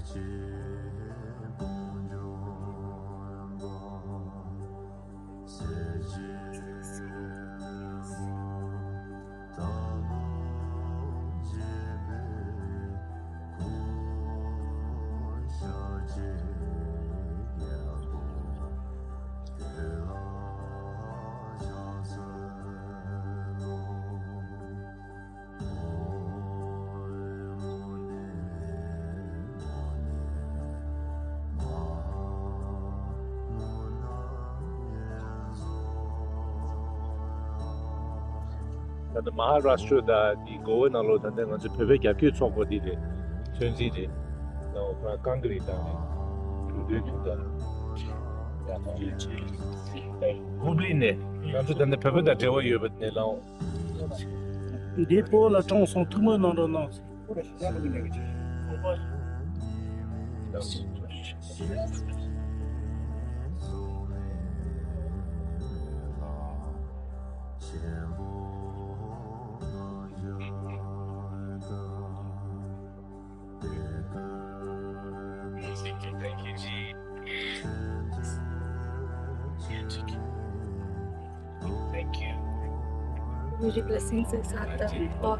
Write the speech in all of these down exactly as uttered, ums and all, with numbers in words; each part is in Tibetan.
ད་ལྟ་མ་ཧཱ་རཱཤ་ཊྲ་དང་དེའི་གོ་བའི་ནང་ལོགས་ད་ལྟ་ང་ཚོ་བོད་པའི་རྒྱབ་སྐྱོར་ཚོགས་པ་འདི་རེད། ཚོད་འཛིན་རེད། ད་ཁོ་རང་ཀང་ཀི་རི་བཏང་ནས་གྲོས་མཐུན་ཐུག་ད་ཧུབ་ལི་ནས་ང་ཚོ་ད་ལྟ་བོད་པ་དང་འབྲེལ་བ་ཡོད་པ་ནས་ལའོ། འདི་སྤོ་ལ་གྲངས་སོང་ཐུགས་སྨོན་གནང་རོགས་གནང་། गुरुजी ब्लेसिंग्स के साथ और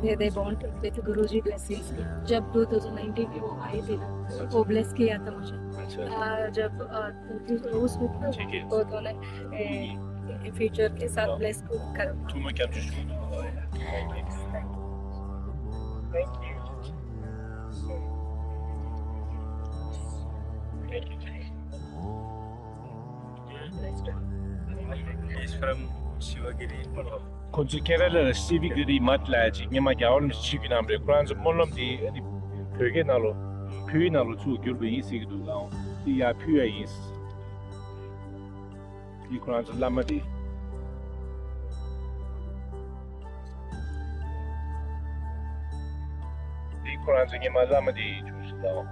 दे दे बॉन्ड विद गुरुजी ब्लेसिंग्स। जब दो हज़ार उन्नीस में वो आए थे ना, वो ब्लेस किया था मुझे। अच्छा। आ, जब आ, उस वक्त ठीक है। तो उन्होंने ए, फ्यूचर के साथ ब्लेस को कर। तुम क्या choose? Thank you. Thank you. He's from Sivagiri. ཁོང་ཚོ་ཀེ་ར་ལ་ལ་སི་བི་གི་རི་མཐ་ལ་ཅིག་སྔོན་མ་རྒྱལ་བ་རིན་པོ་ཆེ་བྱེད་རྒྱུ་ནང་རེད། ཁོ་རང་ཚོ་སྨོན་ལམ་དེ་ཨ་ནི་བོད་སྐད་ནང་ལོ་བོད་ཡིག་ནང་ལོ་ཚུར་བསྒྱུར་བ་ཡིན་ཟེར་གྱི་འདུག་ལའོ། དེ་ཡར་ཕུལ་ཡ་ཡིན། འདི་ཁོ་རང་ཚོ་བླ་མ་དེ། འདི་ཁོ་རང་ཚོ་སྔོན་མ་བླ་མ་དེ་བྱུང་ཞིག་ལའོ།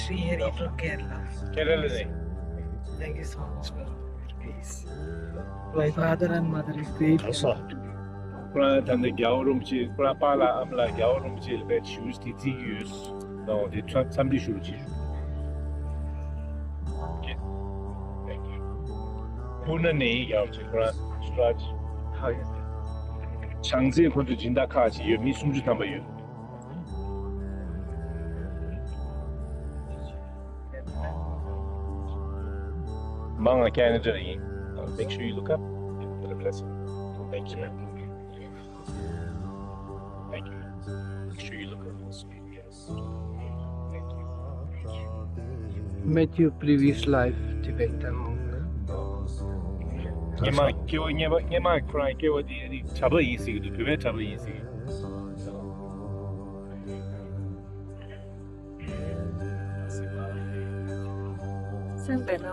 Sri Hari to Kerala. Kerala ནས། Thank you so much for your peace. My father and mother is great. ཁོ་རང་ད་ནི་རྒྱལ་བ་རིན་པོ་ཆེ། ཁོ་རང་པཱ་ལགས་ཨ་མ་ལགས་རྒྱལ་བ་རིན་པོ་ཆེ་ལ་དཔེ་ཞུས་ཏེ་བརྩི་གི་ཡོད། ད་འོ་དེ་འཚམས་འདྲི་ཞུ་རོགས་གྱིས། ཕུ་ན་ནས་ཡིན། རྒྱལ་བ་རིན་པོ་ཆེ་ཁོ་རང་ཤུ་ར་ཇི་ཧ་ཡ། བྱང་རྩེ་ཁོ་ཚོ་སྦྱིན་བདག་ཁག་ཅིག་ཡོད། མི་སུམ་ཅུ་ཐམ་པ་ཡོད། མ་ང་ཁེ་ན་ཌ་ཡིན། Make sure you look up for the blessing. Thank you. Thank you. Make sure you look up. Thank you. Matthew previous life Tibetan monk. སྔོན་མ་སྐྱེ་བ་སྔོན་མ་སྔོན་མ་ཁོ་རང་སྐྱེ་བ་དེ་ནི་གྲྭ་པ་ཡིན་ཟེར་གྱི་འདུག་བོད་པའི་གྲྭ་པ་ཡིན་ཟེར་གྱི་འདུག་སེམས་པའི་ནང་།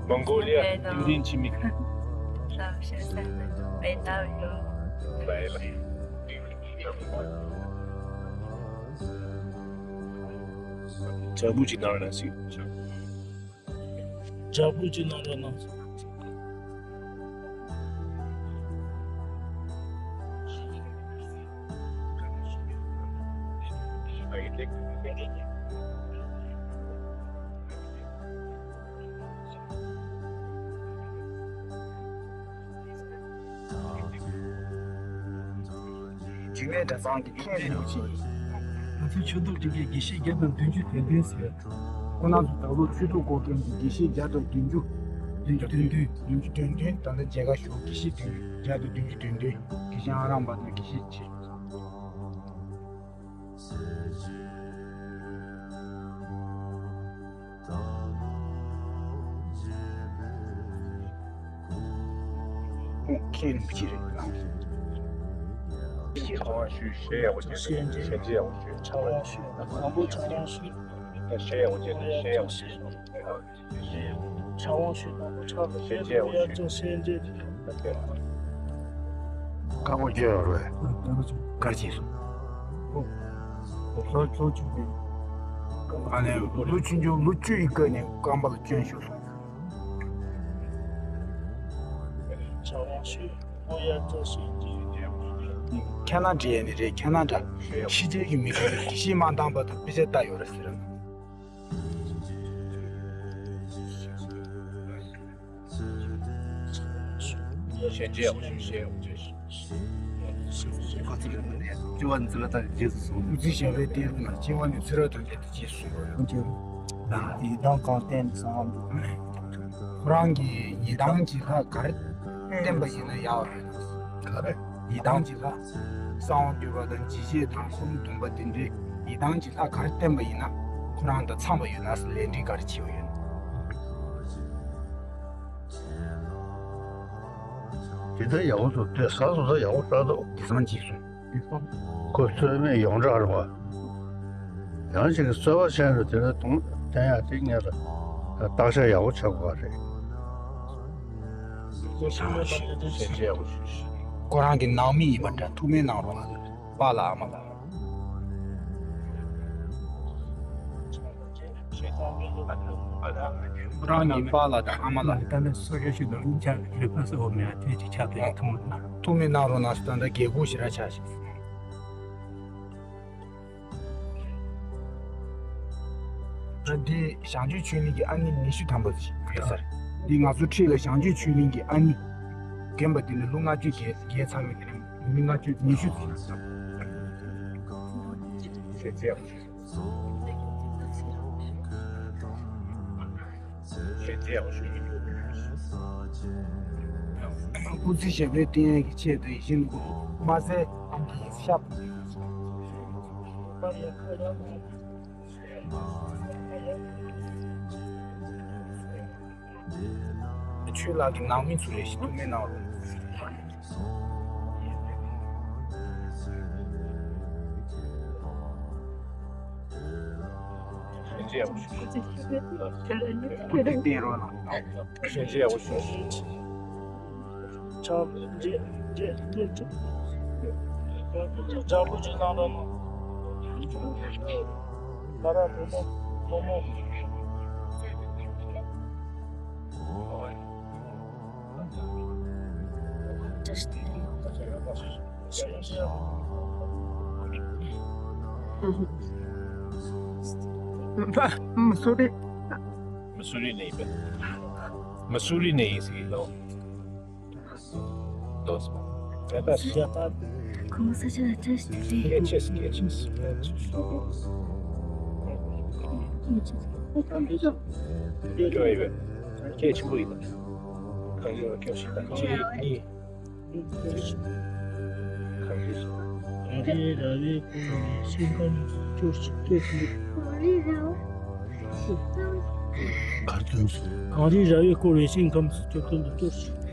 མོང་གོ་ལི་ཡ། མོང་གོ་ལི་ཡ། སེམས་པའི་ནང་། ཏིང་ཏིང་འཆི་མེད། བསམ་ཤེས་སེམས་པའི་ནང་མེད་ན་ཡོད། ལའི་ལ། ཇ་བུ་ཅིག་གནང་རོགས་གནང་ཟེར། ཇ་བུ་ཅིག་གནང་རོགས་གནང་། འཇིགས་མེད་གྲྭ་ཚང་གི་མཁན་རིན་པོ་ཆེ་ཡིན། ང་ཚོའི་ཆོས་གྲོགས་ཅིག་གིས་དགེ་བཤེས་བརྒྱ་དང་བདུན་ཅུ་དོན་ལྡན་ཟེར། ཁོང་རྣམ་ཚོ་དྭགས་པོ་ཆོས་གྲོགས་སྐོར་ཁྲིད་ཀྱི་དགེ་བཤེས་བརྒྱ་དང་བདུན་ཅུ། བདུན་ཅུ་དོན་བདུན། བདུན་ཅུ་དོན་བདུན། ད་ལྟ་མཇལ་ཁ་ཞུ་དགེ་བཤེས་བདུན་བརྒྱ་དང་བདུན་ཅུ་དོན་བདུན། དགེ་བཤེས་ཨ་རམ་པ་དང་དགེ་བཤེས་ཆེ་ཆུང་ཚང་། ཁོང་མཁན་རིན་པོ་ཆེ་རེད། ཕྱག་དབང་ཞུས། ཞལ་ཡག་པོ་བྱས། ཞལ་མཇལ་ཡག་པོ་བྱས། ཕྱག་དབང་ཞུས། དང་པོ་ཕྱག་དབང་ཞུས། ཞལ་ཡག་པོ་བྱས། ཞལ་ཡག་པོ་བྱས། ཕྱག་དབང་ཞུས། དང་པོ་ཕྱག་དབང་ཞུས། ཞལ་མཇལ་ཡག་པོ་བྱས། རྐང་པ་བསྐྱོན་ཡོད་རེད། གར་གྱིས་སོང་། ལོ་ལོ་ཆུང་ཆུང་གི། ཨ་ནི་ལོ་ཆུང་ཆུང་ལོ་བཅུ་ཡི་སྐབས་ནས་རྐང་པ་ལ་སྐྱོན་ཞུགས་སོང་། ཁྱེད་རང་འདྲི་ཡས་ནི་རེད། ཁྱེད་རང་འདྲ་ཕྱི་རྒྱལ་གྱི་མི་གིས་དགེ་བཤེས་མ་བཏང་བར་དུ་དཔེ་ཆ་ལྟ་ཡོད་རེད་ཟེར། ཞལ་མཇལ་ཡག་པོ་ཞུ། ཞལ་ཡག་པོ་བྱས། སྐུ་ཚེ་རིང་པོ་ནས་སྤྱི་བོ་ནས་ཚུར་ལ་ཐར་རྗེས་སུ་གསུངས། སྐུ་ཚེ་ཞབས་པད་བརྟན་རུང་ན། སྤྱི་བོ་ནས་ཚུར་ལ་ཐར་རྗེས་སུ་གསུངས། ཡི་དམ་གང་བསྟེན་ན་གསང་བ་འདུ། ཁོ་རང་གིས་ཡི་དམ་གྱི་ལྷ་ག་རེ་བསྟེན་པ་ཡིན་ན་ཡག་རེད། ག་རེ། ཡི་དམ་གྱི་ལྷ། གསང་བ་འདུས་པ་དང་འཇིགས་བྱེད་དང་འཁོར་ལོ་སྡོམ་པ་དེ་འདྲའི་ཡི་དམ་གྱི་ལྷ་ག་རེ་བསྟེན་པ་ཡིན་ན་ཁོ་རང་དང་འཚམས་པ་ཡོད་ན་ཟེར་ལས་འབྲས་ག་རེ་ཆེ་བ་ཡོད་ན། དེ་ལྟར་ཡག་པོ་འདུག་དེ་ཟ་སོང་ཙང་ཡག་པོ་ལྟ་འདུག་དེང་སང་ཅིག་སོང་། ཁོ་རྩོད་མེད་ཡོངས་གྲགས་རེད་པ། ཡང་ཅིག་གིས་རྩོད་པ་བྱས་ན་དེ་ལ་དུང་བསྟན་ཡག་དེ་ངེད་ལ་བརྟག་དཔྱད་ཡག་པོ་བྱ་དགོས་པ་རེད། ཞལ་མཇལ་ཡག་པོ་ཞུ། ཁོ་རང་གི་ནང་མི་ཡིན་པ་འདྲ། ཐུགས་སྨོན་གནང་རོགས། པཱ་ལགས་ཨ་མ་ལགས། ཁོ་རང་གཉིས་པཱ་ལགས་དང་ཨ་མ་ལགས། ད་ནི་སོ་སྐྱ་ཞིག་དང་ཆ་རེ་ཕ་སོ་མེད་ཨ་དེ་ཅིག་ཆགས་པའི་ཐུགས་སྨོན་གནང་། ཐུགས་སྨོན་གནང་རོགས་གནང་ཟེར། ད་ལྟ་རྒྱལ་སྒོ་ཞེ་དྲག་ཆགས་ཤིང་། ད་འདི་བྱང་ཆུབ་ཆོས་གླིང་གི་ཨ་ནེ་ཉི་ཤུ་ཐམ་པ་ཞིག་ཡོད་ས་རེད། འདི་ང་ཚོ་འཁྲིས་ལ་བྱང་ཆུབ་ཆོས་གླིང་གི་ཨ་ནེ་རྒན་པ་དེ་ནི་ལོ་ལྔ་བཅུ་བརྒལ་བརྒལ་ཚར་བའི་དེ་ནི་ནུ་མི་ལྔ་བཅུ་ཉི་ཤུ་ཙམ། ཞལ་མཇལ། ཞལ་མཇལ་ཞུ། སྐུ་ཚེ་ཞབས་པད་བརྟན་ཡག་གི་ཆེད་དུ་ཡིད་བཞིན་ནོར་བུ་མ་ཟད་ཨང་ཀི་ཤབ། ཆོས་ལགས་ཀྱི་ནང་མི་ཚོ་རེ་ཞིག་ཐུགས་སྨོན་གནང་རོགས། ཞལ་མཇལ་ཡག་པོ་ཞུ། ཞལ་མཇལ་ཡག་པོ་ཞུ། ཕྱག་རྗེས་རྗེས་རྗེས་རྗེས། ལྗགས་པོ་ཅིག་གནང་རོགས་གནང་། ང་རང་བུ་མོ་བུ་མོ། མ་སུ་རི། མ་སུ་རི་ནས་ཡིན་པས། མ་སུ་རི་ནས་ཡིན་ཟེར་གྱི་འདུག་ལོས། ད་ལྟ་ཞིག་གང་ས་ཆ་ལ་བཀྲ་ཤིས་བདེ་ལེགས། སྐད་ཆ་སྐད་ཆ་སྐད་ཆ། སྐད་ཆ་ཡིན་པས། སྐད་ཆ་པོ་ཡིན་པས། གང་ཡོད་སྐད་ཆ་དང་གཅིག་གཉིས། གང་ཡོད། གངས་རིའི་ར་བས་བསྐོར་བའི་ཞིང་ཁམས་སུ་སྐྱོར་ཞིང་སྐྱོར་ཞིང་། གངས་རིའི་ར་བས་བསྐོར་བའི་ཞིང་ཁམས་སུ་སྐྱོར་དོན་དུ་སྐྱོར་ཞིང་།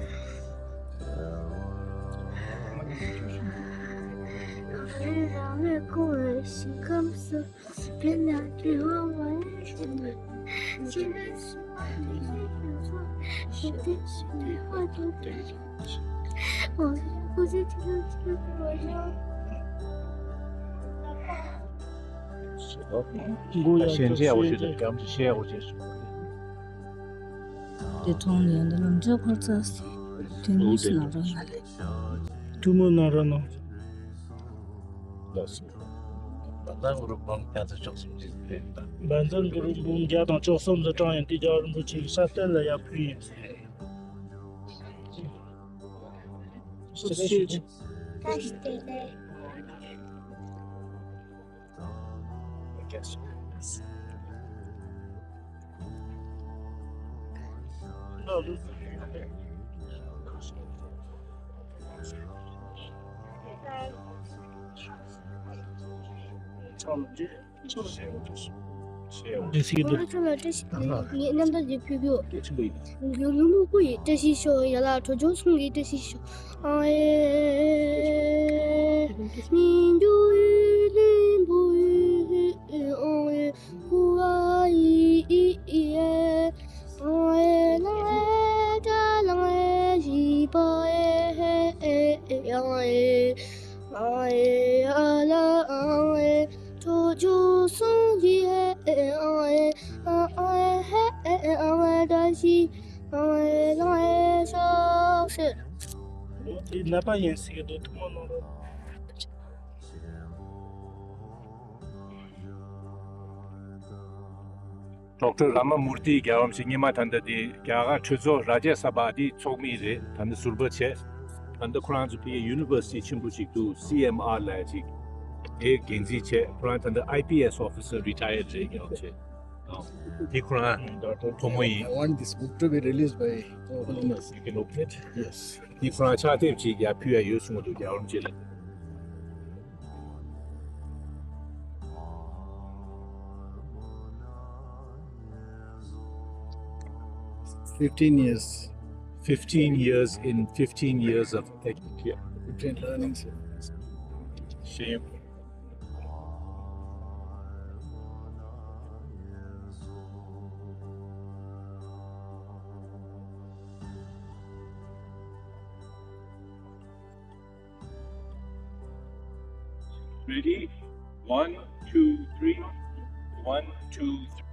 གངས་རིའི་ར་བས་བསྐོར་བའི་ཞིང་ཁམས་སུ། ཞལ་མཇལ་ཡག་པོ་ཞུ་དང་། སྐྱབས་མཇལ་ཞལ་ཡག་པོ་བྱས་སོང་། དེ་མཐོང་ནས་འདི་ལམ་འཇོག་འཁོར་ཚ་སི་དུས་མིན་སུ་ལ་རོ་ང་ལས། ཐུགས་སྨོན་གནང་རོགས་གནང་། ལགས་སོ། བཛྲ་གུ་རུ་འབུམ་བརྒྱ་དང་བཅུ་གསུམ་གྱི་དཔེ་དང་། བཛྲ་གུ་རུ་འབུམ་བརྒྱ་དང་བཅུ་གསུམ་དུ་བགྲངས་ཡོད། དེ་རྒྱལ་བ་རིན་པོ་ཆེ་གི་ས་སྟེང་ལ་ཡར་ཕུལ་ཡིན། བཀྲ་ཤིས་བདེ་ལེགས། ངའི་རྣམ་ཐར་འདི་ཕུལ་རྒྱུ། རྒྱུ་ནོར་སྨུག་པོ་ཡི་བཀྲ་ཤིས་ཤོག་ཡ་ལ་གྲོ་ཆོག་སོང་གི་བཀྲ་ཤིས་ཤོག་ཨ་ཨེ། དེ་ནད་པ་ཡིན་ཟེར་གྱི་འདུག་ཐུགས་མ་གནང་རོགས། ཌོག་ཊར་ར་མ་མུར་ཏི་རྒྱལ་བ་རིན་པོ་ཆེ་སྔོན་མ་ད་ལྟ་དེ་རྒྱ་གར་གྲོས་ཚོགས་རཱ་ཇྱ་སཱ་བྷ་དེ་ཚོགས་མི་རེད། ད་ལྟ་ཟུར་པ་བྱས། ད་ལྟ་ཁོ་རང་ཚོ་ཕ་གིའི་ཡུ་ནི་ཝར་སི་ཊི་ཆེན་པོ་ཞིག་འདུག་སི་ཨེམ་ཨར་ལབ་ཅིག་དེ་འགན་འཛིན་བྱས། ཁོ་རང་ད་ལྟ་ཨའི་པི་ཨེ་སི་ཨོ་ཕི་སར་རི་ཊ་ཡར་རེད། རྒྱལ་བ་རིན་པོ་ཆེ། དེ་ཁོ་རང་ཕོ་མོ་ཡིན། I want this book to be released by Your Holiness. You can open it. Yes. དེ་ཁོ་རང་ཕྱག་དེབ་ཅིག་ཡར་ཕུལ་ཡ་ཡོད་གསུངས་འདུག་རྒྱལ་བ་རིན་པོ་ཆེ་ལ། Fifteen years. Fifteen years in fifteen years of, yeah. Fifteen learnings. Shame. Ready? One, two, three. One, two, three.